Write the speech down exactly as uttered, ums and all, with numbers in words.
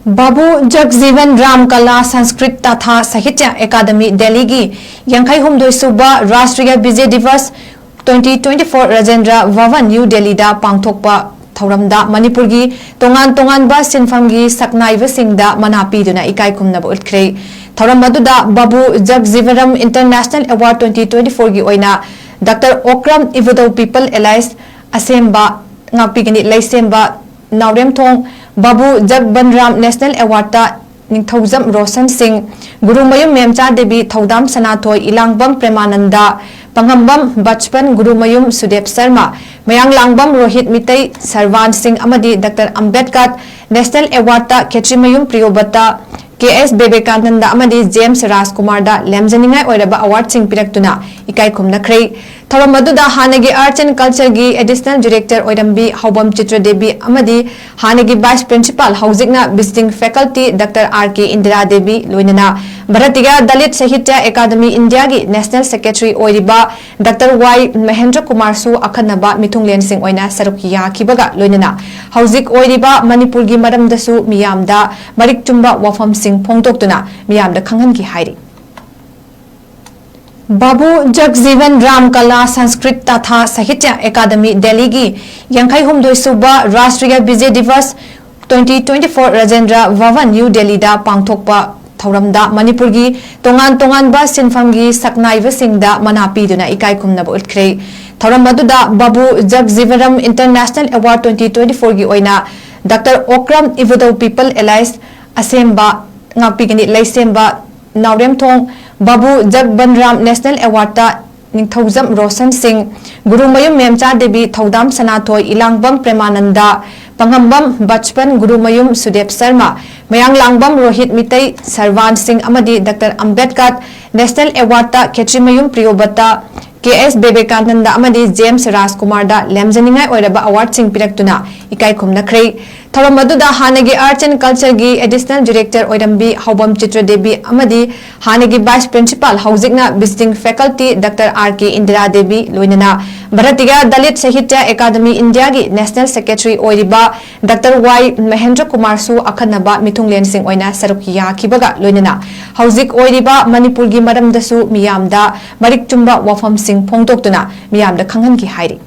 ꯕꯥꯕꯨ ꯖꯒꯖꯤꯕꯟ ꯔꯥꯝ ꯀꯂꯥ ꯁꯪꯁꯀ꯭ꯔꯤꯠ ꯇꯊꯥ ꯁꯥꯍꯤꯇ꯭ꯌ ꯑꯦꯀꯥꯗꯃꯤ ꯗꯦꯜꯂꯤꯒꯤ ꯌꯥꯡꯈꯩ ꯍꯨꯝꯗꯣꯏ ꯁꯨꯕ ꯔꯥꯁꯇ꯭ꯔꯤꯌ Bijay ꯗꯤꯕꯁ twenty twenty-four Rajendra ꯚꯕꯟ, new ꯗꯦꯜꯂꯤꯗ ꯄꯥꯡꯊꯣꯛꯄ ꯊꯧꯔꯝꯗ ꯃꯅꯤꯄꯨꯔꯒꯤ ꯇꯣꯉꯥꯟ ꯇꯣꯉꯥꯟꯕ ꯁꯤꯟꯐꯝꯒꯤ ꯁꯛꯅꯥꯏꯕꯁꯤꯡꯗ ꯃꯅꯥ ꯄꯤꯗꯨꯅ ꯏꯀꯥꯏ ꯈꯨꯝꯅꯕ ꯎꯠꯈ꯭ꯔꯦ꯫ ꯊꯧꯔꯝ ꯑꯗꯨꯗ ꯕꯥꯕꯨ ꯖꯒꯖꯤꯕꯔꯝ ꯏꯟꯇꯔꯅꯦꯁꯅꯦꯜ ꯑꯦꯋꯥꯔꯗ twenty twenty-four ꯒꯤ ꯑꯣꯏꯅ ꯗꯥꯛꯇꯔ ꯑꯣꯀ꯭ꯔꯝ ꯏꯕꯨꯙꯧ ꯄꯤꯄꯜ ꯑꯦꯂꯥꯏꯟꯁ ꯑꯁꯦꯝꯕ, ꯉꯥꯛꯄꯤꯒꯅꯤ, ꯂꯩꯁꯦꯝꯕ ꯅꯥꯎꯔꯦꯝꯊꯣꯡ ꯕꯥꯕꯨ ꯖꯒꯕꯟꯔꯥꯝ ꯅꯦꯁꯅꯦꯜ ꯑꯦꯋꯥꯔꯗꯇ ꯅꯤꯡꯊꯧꯖꯝ ꯔꯣꯁꯟ ꯁꯤꯡ, ꯒꯨꯔꯨꯃꯌꯨꯝ ꯃꯦꯝꯆꯥ ꯗꯦꯕꯤ, ꯊꯧꯗꯥꯝ ꯁꯅꯥꯊꯣꯏ, ꯏꯂꯥꯡꯕꯝ ꯄ꯭ꯔꯦꯃꯥꯅꯟꯗ, ꯄꯪꯉꯝꯕꯝ ꯕꯆꯄꯟ, ꯒꯨꯔꯨꯃꯌꯨꯝ ꯁꯨꯗꯦꯕ ꯁꯔꯃ, ꯃꯌꯥꯡꯂꯥꯡꯕꯝ ꯔꯣꯍꯤꯠ ꯃꯤꯇꯩ, ꯁꯔꯕꯥꯟ ꯁꯤꯡ ꯑꯃꯗꯤ ꯗꯥꯛꯇꯔ ꯑꯝꯕꯦꯗꯀꯔ ꯅꯦꯁꯅꯦꯜ ꯑꯦꯋꯥꯔꯗꯇ ꯈꯦꯇ꯭ꯔꯤꯃꯌꯨꯝ ꯄ꯭ꯔꯤꯌꯣꯕꯇ, ꯀꯦ ꯑꯦꯁ ꯕꯦꯕꯦꯀꯥꯅꯟꯗ ꯑꯃꯗꯤ ꯖꯦꯝꯁ ꯔꯥꯖꯀꯨꯃꯥꯔꯗ ꯂꯦꯝꯖꯅꯤꯡꯉꯥꯏ ꯑꯣꯏꯔꯕ ꯑꯦꯋꯥꯔꯗꯁꯤꯡ ꯄꯤꯔꯛꯇꯨꯅ ꯏꯀꯥꯏ ꯈꯨꯝꯅꯈ꯭ꯔꯦ꯫ ꯊꯧꯔꯝ ꯑꯗꯨꯗ ꯍꯥꯟꯅꯒꯤ ꯑꯥꯔꯠꯁ ꯑꯦꯟ ꯀꯜꯆꯔꯒꯤ ꯑꯦꯗꯤꯁꯅꯦꯜ ꯗꯤꯔꯦꯛꯇꯔ ꯑꯣꯏꯔꯝꯕꯤ ꯍꯥꯎꯕꯝ ꯆꯤꯇ꯭ꯔ ꯗꯦꯕꯤ ꯑꯃꯗꯤ ꯍꯥꯟꯅꯒꯤ ꯚꯥꯏꯁ ꯄ꯭ꯔꯤꯟꯁꯤꯄꯥꯜ, ꯍꯧꯖꯤꯛꯅ ꯚꯤꯖꯤꯇꯤꯡ ꯐꯦꯀꯜꯇꯤ ꯗꯥꯛꯇꯔ ꯑꯥꯔ ꯀꯦ ꯏꯟꯗꯤꯔꯥ ꯗꯦꯕꯤ, ꯂꯣꯏꯅꯅ ꯚꯥꯔꯇꯤꯌ ꯗꯂꯤꯠ ꯁꯥꯍꯤꯇ꯭ꯌ ꯑꯦꯀꯥꯗꯃꯤ ꯏꯟꯗꯤꯌꯥꯒꯤ ꯅꯦꯁꯅꯦꯜ ꯁꯦꯀ꯭ꯔꯦꯇꯔꯤ ꯑꯣꯏꯔꯤꯕ ꯗꯥꯛꯇꯔ ꯋꯥꯏ ꯃꯍꯦꯟꯗ꯭ꯔ ꯀꯨꯃꯥꯔꯁꯨ ꯑꯈꯟꯅꯕ ꯃꯤꯊꯨꯡꯂꯦꯟꯁꯤꯡ ꯑꯣꯏꯅ ꯁꯔꯨꯛ ꯌꯥꯈꯤꯕꯒ ꯂꯣꯏꯅꯅ ꯍꯧꯖꯤꯛ ꯑꯣꯏꯔꯤꯕ ꯃꯅꯤꯄꯨꯔꯒꯤ ꯃꯔꯝꯗꯁꯨ ꯃꯤꯌꯥꯝꯗ ꯃꯔꯤꯛ ꯆꯨꯝꯕ ꯋꯥꯐꯝꯁꯤꯡ ꯐꯣꯡꯗꯣꯛꯇꯨꯅ ꯃꯤꯌꯥꯝꯗ ꯈꯪꯍꯟꯈꯤ ꯍꯥꯏꯔꯤ꯫ ꯕꯥꯕꯨ ꯖꯒꯖꯤꯕꯟ ꯔꯥꯝ ꯀꯂꯥ ꯁꯪꯁꯀ꯭ꯔꯤꯠ ꯇꯊꯥ ꯁꯥꯍꯤꯇ꯭ꯌ ꯑꯦꯀꯥꯗꯃꯤ ꯗꯦꯜꯂꯤꯒꯤ ꯌꯥꯡꯈꯩ ꯍꯨꯝꯗꯣꯏ ꯁꯨꯕ ꯔꯥꯁꯇ꯭ꯔꯤꯌ Bijay ꯗꯤꯕꯁ twenty twenty-four Rajendra ꯚꯕꯟ, new ꯗꯦꯜꯂꯤꯗ ꯄꯥꯡꯊꯣꯛꯄ ꯊꯧꯔꯝꯗ ꯃꯅꯤꯄꯨꯔꯒꯤ ꯇꯣꯉꯥꯟ ꯇꯣꯉꯥꯟꯕ ꯁꯤꯟꯐꯝꯒꯤ ꯁꯛꯅꯥꯏꯕꯁꯤꯡꯗ ꯃꯅꯥ ꯄꯤꯗꯨꯅ ꯏꯀꯥꯏ ꯈꯨꯝꯅꯕ ꯎꯠꯈ꯭ꯔꯦ꯫ ꯊꯧꯔꯝ ꯑꯗꯨꯗ ꯕꯥꯕꯨ ꯖꯒꯖꯤꯕꯔꯝ ꯏꯟꯇꯔꯅꯦꯁꯅꯦꯜ ꯑꯦꯋꯥꯔꯗ twenty twenty-four ꯒꯤ ꯑꯣꯏꯅ ꯗꯥꯛꯇꯔ ꯑꯣꯀ꯭ꯔꯝ ꯏꯕꯨꯙꯧ ꯄꯤꯄꯜ ꯑꯦꯂꯥꯏꯟꯁ ꯑꯁꯦꯝꯕ, ꯉꯥꯛꯄꯤꯒꯅꯤ, ꯂꯩꯁꯦꯝꯕ ꯅꯥꯎꯔꯦꯝꯊꯣꯡ ꯕꯥꯕꯨ ꯖꯒꯕꯟꯔꯥꯝ ꯅꯦꯁꯅꯦꯜ ꯑꯦꯋꯥꯔꯗꯇ ꯅꯤꯡꯊꯧꯖꯝ ꯔꯣꯁꯟ ꯁꯤꯡ, ꯒꯨꯔꯨꯃꯌꯨꯝ ꯃꯦꯝꯆꯥ ꯗꯦꯕꯤ, ꯊꯧꯗꯥꯝ ꯁꯅꯥꯊꯣꯏ, ꯏꯂꯥꯡꯕꯝ ꯄ꯭ꯔꯦꯃꯥꯅꯟꯗ, ꯄꯪꯉꯝꯕꯝ ꯕꯆꯄꯟ, ꯒꯨꯔꯨꯃꯌꯨꯝ ꯁꯨꯗꯦꯕ ꯁꯔꯃ, ꯃꯌꯥꯡꯂꯥꯡꯕꯝ ꯔꯣꯍꯤꯠ ꯃꯤꯇꯩ, ꯁꯔꯕꯥꯟ ꯁꯤꯡ ꯑꯃꯗꯤ ꯗꯥꯛꯇꯔ ꯑꯝꯕꯦꯗꯀꯔ ꯅꯦꯁꯅꯦꯜ ꯑꯦꯋꯥꯔꯗꯇ ꯈꯦꯇ꯭ꯔꯤꯃꯌꯨꯝ ꯄ꯭ꯔꯤꯌꯣꯕꯇ, ꯀꯦ ꯑꯦꯁ ꯕꯦꯕꯦꯀꯥꯅꯟꯗ ꯑꯃꯗꯤ ꯖꯦꯝꯁ ꯔꯥꯖꯀꯨꯃꯥꯔꯗ ꯂꯦꯝꯖꯅꯤꯡꯉꯥꯏ ꯑꯣꯏꯔꯕ ꯑꯦꯋꯥꯔꯗꯁꯤꯡ ꯄꯤꯔꯛꯇꯨꯅ ꯏꯀꯥꯏ ꯈꯨꯝꯅꯈ꯭ꯔꯦ꯫ ꯊꯧꯔꯝ ꯑꯗꯨꯗ ꯍꯥꯟꯅꯒꯤ Arts and Cultureꯒꯤ Additional Director ꯑꯣꯏꯔꯝꯕꯤ ꯍꯧꯕꯝ ꯆꯤꯇ꯭ꯔ Devi ꯑꯃꯗꯤ ꯍꯥꯟꯅꯒꯤ Vice Principal, ꯍꯧꯖꯤꯛꯅ Visiting Faculty, Doctor R K Indira Devi ꯂꯣꯏꯅꯅ ꯚꯥꯔꯇꯤꯌꯥ ꯗꯂꯤꯠ ꯁꯥꯍꯤꯇ꯭ꯌ ꯑꯦꯀꯥꯗꯃꯤ ꯏꯟꯗꯤꯌꯥꯒꯤ National Secretary ꯑꯣꯏꯔꯤꯕ Doctor Y ꯃꯍꯦꯟꯗ꯭ꯔ ꯀꯨꯃꯥꯔꯁꯨ ꯑꯈꯟꯅꯕ ꯃꯤꯊꯨꯡꯂꯦꯟꯁꯤꯡ ꯑꯣꯏꯅ ꯁꯔꯨꯛ ꯌꯥꯈꯤꯕꯒ ꯂꯣꯏꯅꯅ ꯍꯧꯖꯤꯛ ꯑꯣꯏꯔꯤꯕ ꯃꯅꯤꯄꯨꯔꯒꯤ ꯃꯔꯝꯗꯁꯨ ꯃꯤꯌꯥꯝꯗ ꯃꯔꯤꯛ ꯆꯨꯝꯕ ꯋꯥꯐꯝꯁꯤꯡ ꯐꯣꯡꯗꯣꯛꯇꯨꯅ ꯃꯤꯌꯥꯝꯗ ꯈꯪꯍꯟꯈꯤ ꯍꯥꯏꯔꯤ꯫